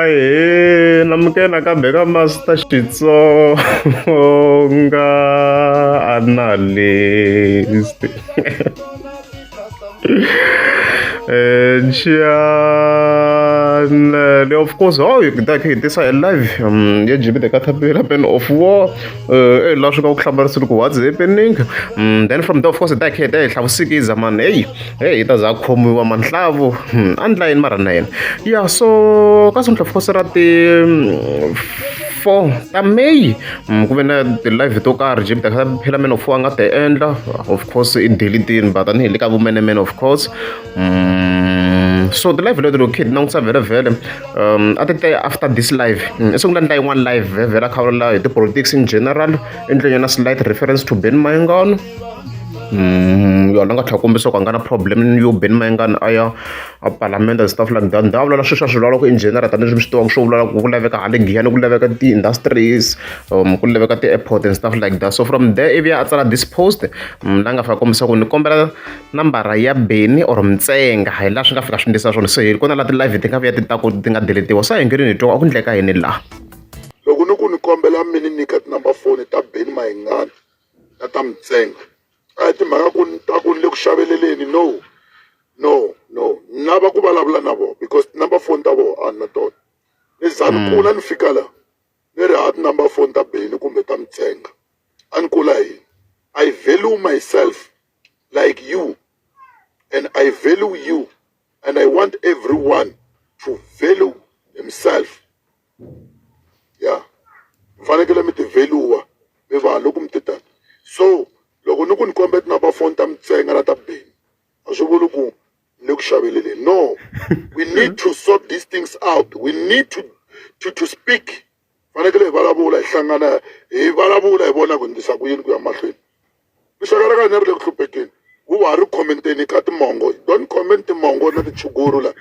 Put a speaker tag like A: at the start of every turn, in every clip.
A: Ahee namukela nakambe ka Master Xitsonga Analyst channel of course oh hi ta kha hi tisa hi live ya GB the Caterpillar Pen of War eh laha swi nga ku hlamarisile ku what's happening then from there of course hi ta kha hi ta hi hlavusikiza man hey Hey yi ta za a khomiwa manhlavu a ndla yini mara na yena ya so ka of course ra ti 4 ta May ku ve na ti-live to karhi jim ta phela man of war a nga ti endla of course i delete-ini but tanihi le ka vumenemene of course so ti-live leto loko khe hi ti langutisa vhele vhele a ti te after this live i sungula ndla yin'wana live vhele a kha vulavula hi ti-politics in general i ndle nyana slight reference to Ben Mayengani yona nga tlhela kombisa ku a nga na problem yo Benny Mayengani a ya a palamende and stuff like that ndhawu vulavula sweswi a swi vulavula ku in general tanihileswi mi swi tivaka swo vulavula ku ku laveka hala Giyani ku laveka ti-industries ku laveka ti-airport and stuff like that so from there ivi a tsala this post la nga fika kombisa ku ni kombela nambara ya Benny or Mtsenga hi laha swi nga fika swi endlisa swona se hi kona la ti-live ti nga vuya ti ta ku ti nga deletiwa se a hi ngeneni hi twa a ku endleka yini laha.
B: Loko ni ku ni kombela mi ni nyika ti-number phone ta Benny Mayengani na ta Mtsenga a hi timhaka ku ni ta ku ni le ku xaveleleni no no no ni lava ku vulavula na vona because ti-number phone ta vona a ni na tona ni za ni kula ni fika la ni ri ha ti-number phone ta Benny kumbe ta Mtsenga a ni kula hi yini I value myself like you and I value you and I want everyone to value himself ya mi fanekele mi ti value mi va loko mi ti tani so loko ni ku ni kombela ti-number phone ta Mtsenga na ta Benny a swi vuli ku ni le ku xaveleleni no we need to sort these things out we need to speak fanekele hi vulavula hi hlangana hi vulavula hi vona ku ndlisa ku yini ku ya mahlweni rixaka ra ka hina ri le ku hluphekeni wu wa ha ri commenteni ka timongo don't comment timongo na tichuguru la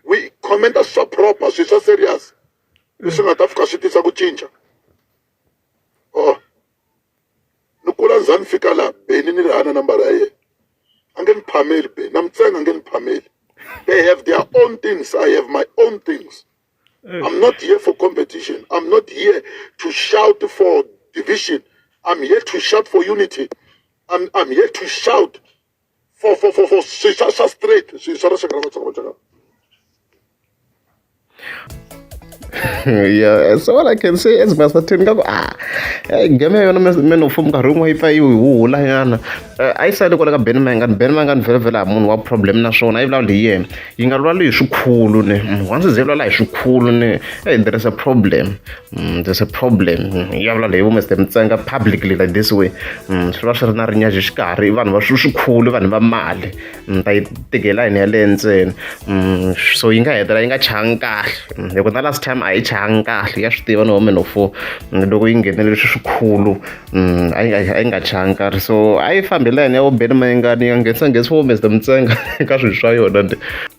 B: we commenta swa proper swilo swa serious leswi nga ta fika swi tisa ku cinca oh ni kula ni za ni fika la Benny ni ri hana nambara ya yena a nge ni phameli Benny na Mtsenga a nge ni phameli they have their own things I have my own things I'm not here for competition. I'm not here to shout for division. I'm here to shout for unity. I'm here to shout for swilo swa straight swilo swa rixaka ra Vatsonga Vatsonga.
A: Yeah, so what I can say is Master Tin nga ku ah game ya yona man of nkarhi wun'we yi pfa yi huhula nyana a yi sali kwala ka Benny Mayengani Benny Mayengani vhele vhele a munhu wa problem naswona yi vulavula hi yena yi nga vulavuli hi swikhulu ne once ze vulavula hi swikhulu ne hey there is a problem there's a problem ya vulavula hi vo Mr Mtsenga publicly like this way swi va swi ri na rinyazi xikarhi vanhu va swikhulu vanhu va mali ni ta yi tikela yini yaleyo ntsena so yi nga hetelela yi nga changi kahle hi ku na last time a yi changi kahle ya swi tiva no man of four loko yi nghenele swilo swikhulu a yi a yi nga changi kahle so a yi fambi layeni ya vo Benny Mayengani ya nghenisa nghenisa vo Mister Mtsenga ka swilo swa yona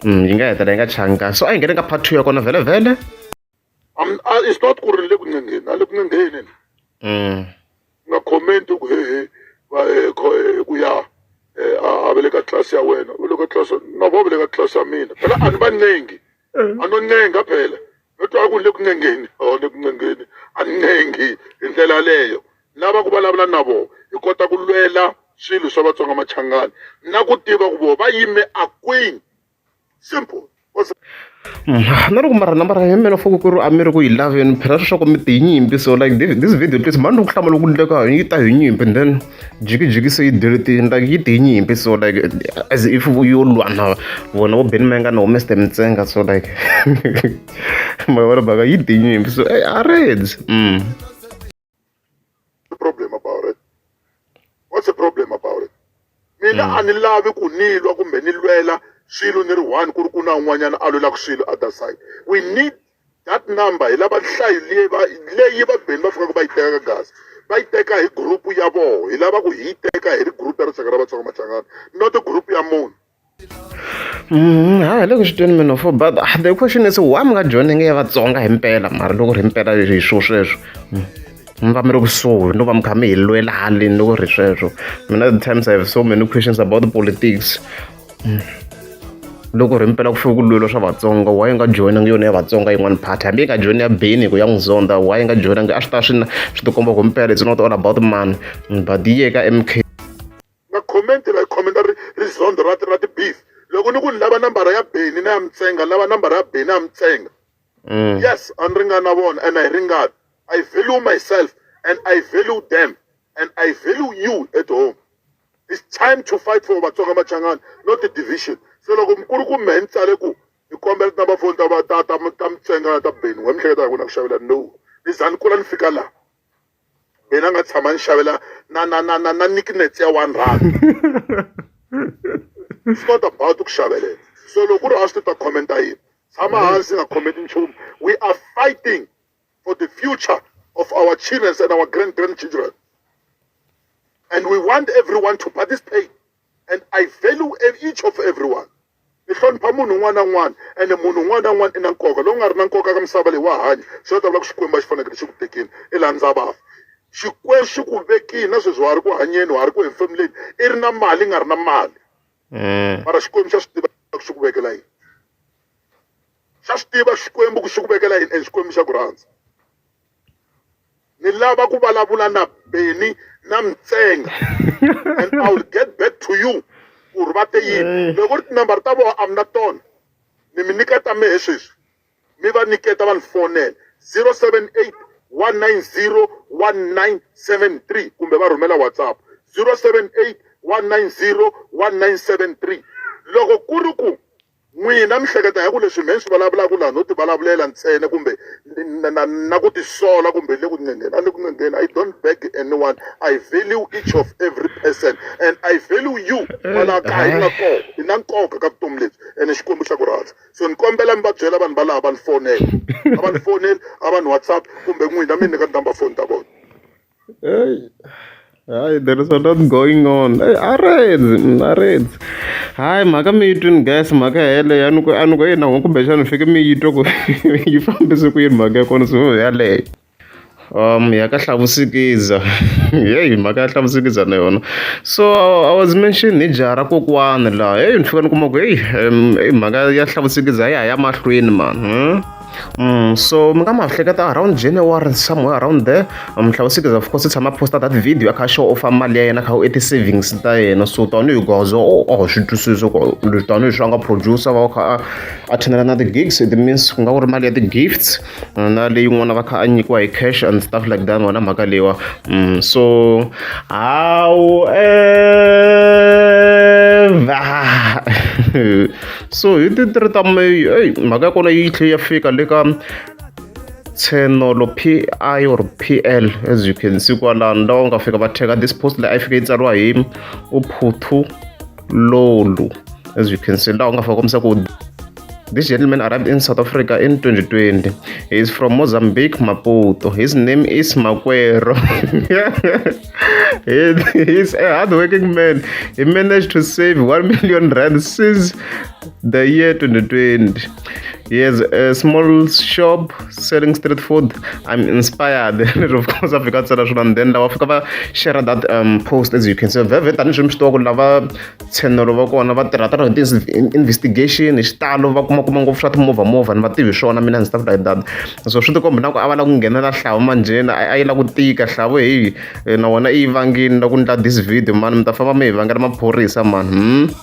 A: yi nga hetelela yi nga changi kahle so a yi nghene ka part 2 ya kona vhele vhele.
B: It's not ku ri ni le ku ncengheni a le ku ncengheni nga comment ku he he va ku ya a va le ka tlilasi ya wena u le ka tlilasi na vona va le ka tlilasi ya mina phela a ni va ncengi a no ncenga phela no twa ku ni le ku ncengeni or le ku ncengeni a ni ncengi hi ndlela yaleyo lava ku vulavula na vona hi kota ku lwela swilo swa Vatsonga Machangani na ku tiva ku vona va yime a kwini simple.
A: Na loko mara nambara ya mina foko ku ri a mi ri ku yi laveni phela swa ku mi ti nyimpi so like this video please mani ku hlamala ku ndleka yi ta hi nyimpi and then jikijiki se yi deletini like yi ti hi nyimpi so like as if yo lwa na vona vo Benny Mayengani vo Mister Mtsenga so like ma vona mhaka yi ti nyimpi so a redzi.
B: Problem about it what's the problem about it mina a ni lavi ku ni lwa kumbe ni lwela swilo ni ri one ku ri ku na un'wanyana a lwelaka swilo other side we need that number hi lava nhlayo leyi va leyi va Benny va fikaka va yi teka ka Gaza va yi teka hi group ya vona hi lava ku hi yi teka hi ri group ya rixaka ra Vatsonga Machangana not group ya munhu.
A: Ha hi le ku swi tweni mina for but the question is why mi nga joining ya Vatsonga hi mpela mara loko ri himpela hi swo sweswo mi va mi ri kusuhi no va mi kha mi hi lwela haleni loko ri sweswo mina the times I have so many questions about the politics. Loko ri mpela ku fike ku lweliwa swa Vatsonga, why yi nga joyinangi yona ya Vatsonga yin'wana party? Hambi yi nga joyini ya Benny hi ku ya n'wi zonda, why yi nga joyinangi? A swi ta swi swi tikomba ku mpela it's not all about money, but yi ye ka M_K.
B: Nga comment la yi comment ri ri zondo ra ra ti beef. Loko ni ku ni lava nambara ya Benny na ya Mtsenga, ni lava nambara ya Benny na ya Mtsenga. Yes, a ni ringani na vona and a hi ringani. I value myself and I value them and I value you at home. It's time to fight for Vatsonga Machangani, not the division. Se loko mukulukumba mehe ni tsale ku ni kombela tinumber phone ta ta ta ta Mtsenga na ta Benny, wa mi hleketa hi ku na ku xavela no. Ni za ni kula ni fika laha. Benny a nga tshama ni xavela na na na na na nicknets ya R1. It's not about ku xavelela. So loko ku ri a swi ta commenta yini? Tshama hansi nga comment nchumu. We are fighting for the future of our children and our grand grandchildren. And we want everyone to participate. And I value each of everyone. Ni hlonipha munhu un'wana na un'wana ene munhu un'wana na un'wana i na nkoka. Lowu nga ri na nkoka ka misava leyi wa hanya, swi ta vula ku Xikwembu a xi fanekele xi ku tekile i landza vafi. Xikwembu xi ku vekile na sweswi wa ha ri ku hanyeni, wa ha ri ku hefemuleni, i ri na mali i nga ri na mali. Mara Xikwembu xa swi tiva ku xi ku vekela yini. Xa swi tiva Xikwembu ku xi ku vekela yini and Xikwembu xa ku rhandza. Ni lava ku vulavula na Benny na Mtsenga and I will get back to you ku ri va te yini. Loko ku ri tinambara ta vona a mi na tona, ni mi nyika ta mehe sweswi, mi va nyiketa va ni fonela 078 190 1973 kumbe va rhumela WhatsApp 078 190 1973. Loko ku ri ku n'wina mi hleketa hi ku leswi mehe ni swi vulavulaka laha no ti vulavulela ntsena kumbe na, na, na ku tisola kumbe le ku ncengheni, a le ku ncengheni. I don't beg anyone. I value each of every person and I value you. Kwalaha kaya hi nga kona, hi na nkoka ka vutomi lebyi ene Xikwembu xa ku rhandza. So ni kombela mi va byela vanhu va laha va ni fonela, a va ni foneli, a va ni WhatsApp kumbe n'wina mi nyika number phone ta vona.
A: Hey. Hayi, there is a lot going on. Hey, a redzi. Hayi, mhaka mi yi twini guys, mhaka yeleyo a ni ku a ni ku ina kumbexana mi fike mi yi twa ku yi fambise ku yini mhaka ya kona, so yaleyo. Ya ka Hlavusikiza. Heyi mhaka ya Hlavusikiza na yona. So I was mentioning hi jaha ra kokwani laha. Heyi ni fika ni kuma ku heyi mhaka ya Hlavusikiza ya ha ya mahlweni mani. So mi nga ma hleketa around January, somewhere around there, Hlavusikiza of course i tshama posta that video a kha a show off mali ya yena kha i ti-savings ta yena. So tanihi goza o swi twisisa ku tanihi swi a nga producer va kha a attendela na ti-gigs, it means ku nga ku ri mali ya ti-gifts na leyin'wana va kha a nyikiwa hi cash and stuff like that, wona mhaka leyiwa. So however, so hi ti-3 ta May, eyi mhaka ya kona yi tlhe ya fika le ka Tshenolo PI or PL, as you can see kwalano, lawa nga fika va teka this post leyi a yi fike yi tsariwa hi Uphuthu Lolu, as you can see laha u nga fika kombisa ku this gentleman arrived in South Africa in 2020. He is from Mozambique, Maputo. His name is Makwero. He is a hardworking man. He managed to save 1 million rand since the year 2020. He has a small shop selling street food. I'm inspired. Of course, Africa tsala swona, and then lava fika va share that post, as you can see. Vhevhe tanihi swi tiva ku lava tshenelo va kona va tirha tirha hi investigation hi xitalo, va kuma kuma ngopfu swa timovha movha ni va tivi swona mina and stuff like that. So swi tikomba na ku a va lava ku nghenela Hlavu manjheni, a yi lava ku tika Hlavu. Heyi, na wona i yi vangini la ku ndla this video mani, mi ta famba mi hi vangela maphorisa mani.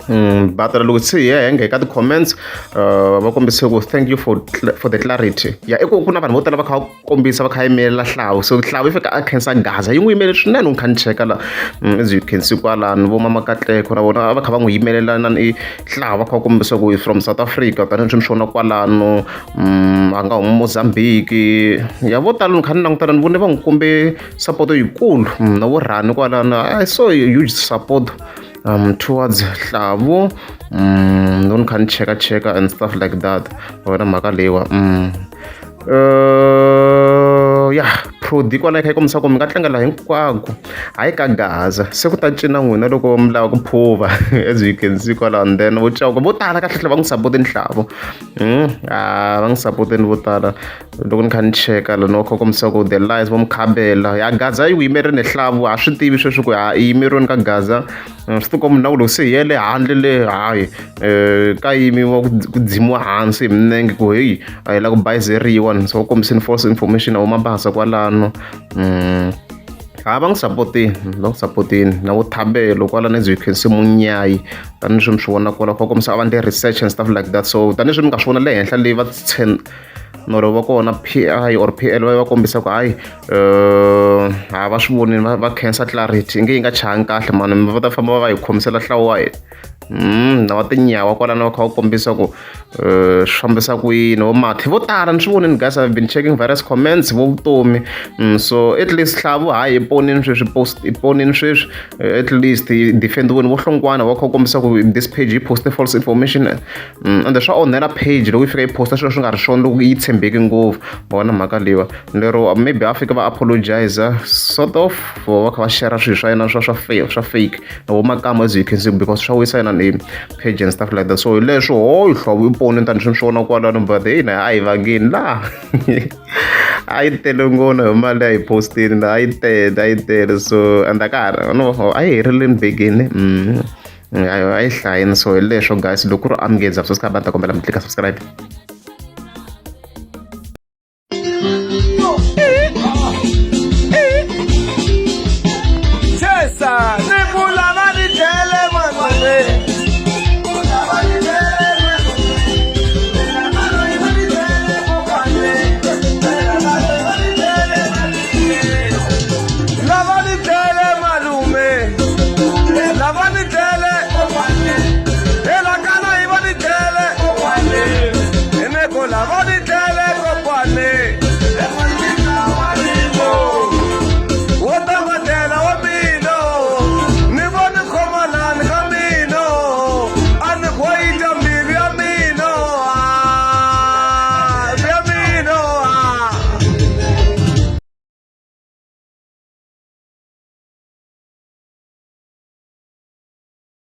A: But loko se hi ya henge ka ti-comments, va kombise ku thank you for the clarity. Ya i ku ku na vanhu vo tala va kha va kombisa va kha yimelela Hlawu, so Hlawu yi fika a khensa Gaza yi n'wi yimele swinene. U kha ni cheka la, as you can see kwalano, vo Mama Katleko na vona a va kha va n'wi yimelela na i Hlawu, va kha va kombisa ku from South Africa tanihi swi swona kwalano, a nga humi Mozambique. Ya vo tala ni kha ni langutana ni vone va n'wi kombe support yikulu, na vo Rhani kwalano. I saw a huge support towards Hlavu. No ni kha ni cheka cheka and stuff like that, wena mhaka leyiwa. Yeah. Prodi kwalaho yi kha yi kombisa ku mi nga tlangela hinkwako hayi ka Gaza se ku ta cina n'wina loko mi lava ku phuva as you can see kwalaho and then vo Chauke vo tala kahlekahle va n'wi sapotini Nhlavu a va n'wi sapotini vo tala loko ni kha ni cheka la no kha kombisa ku the lies vo mukhabela ya Gaza yi yimerile Nhlavu ha swi tivi sweswi ku ha yi yimeriweni ka Gaza swi tikomba na ku loko se hi yele handle le hayi ka yimiwa ku dzimiwa hansi hi minenge ku heyi a hi la ku bayizeriwa so va kombisini false information a vo mabasa kwalano ha va n'wi sapotini va n'wi sapotini na vo Thabelo kwalano as you can see Munyayi tanihileswi mi swi vona kwala va kombisa a va endle research and stuff like that so tanihileswi mi nga swi vona le henhla leyi va norho va kona P_I or P_L va va kombisa ku hayi ha va swi vonile va khensa clarity i nge yi nga chayangi kahle mani va ta famba va va hi khomisela nhlayo wa hina na va tinyawa kwalano va kha va kombisa ku swi fambisa ku yini vo Mathe vo tala ni swi vonile guys I've been checking various comments vo vutomi so at least Hlavu hayi i ponini sweswi post i ponini sweswi at least yi defend-iwini vo Hlongwane va kha va kombisa ku this page yi post false information ende swa onhela page loko yi fika yi posta swilo swi nga ri swona loko yi tshembeki ngopfu vona mhaka leyiwa lero maybe a fika va apologize sort of for va kha va share swilo swa yena swa swa fake na vo Makamu as you can see because swa wisa yena ni page and stuff like that so hi leswo ho hlovo i poni tani swi swi vona kwalano but hey na a yi vangini laha a yi tele ngopfu hi mali a yi postini la a yi tele a yi tele so and a ka ha ri no a yi herile begini a yi hlayini so hi leswo guys loko ku ri amukeza subscribe a ni ta kombela mi tlika subscribe.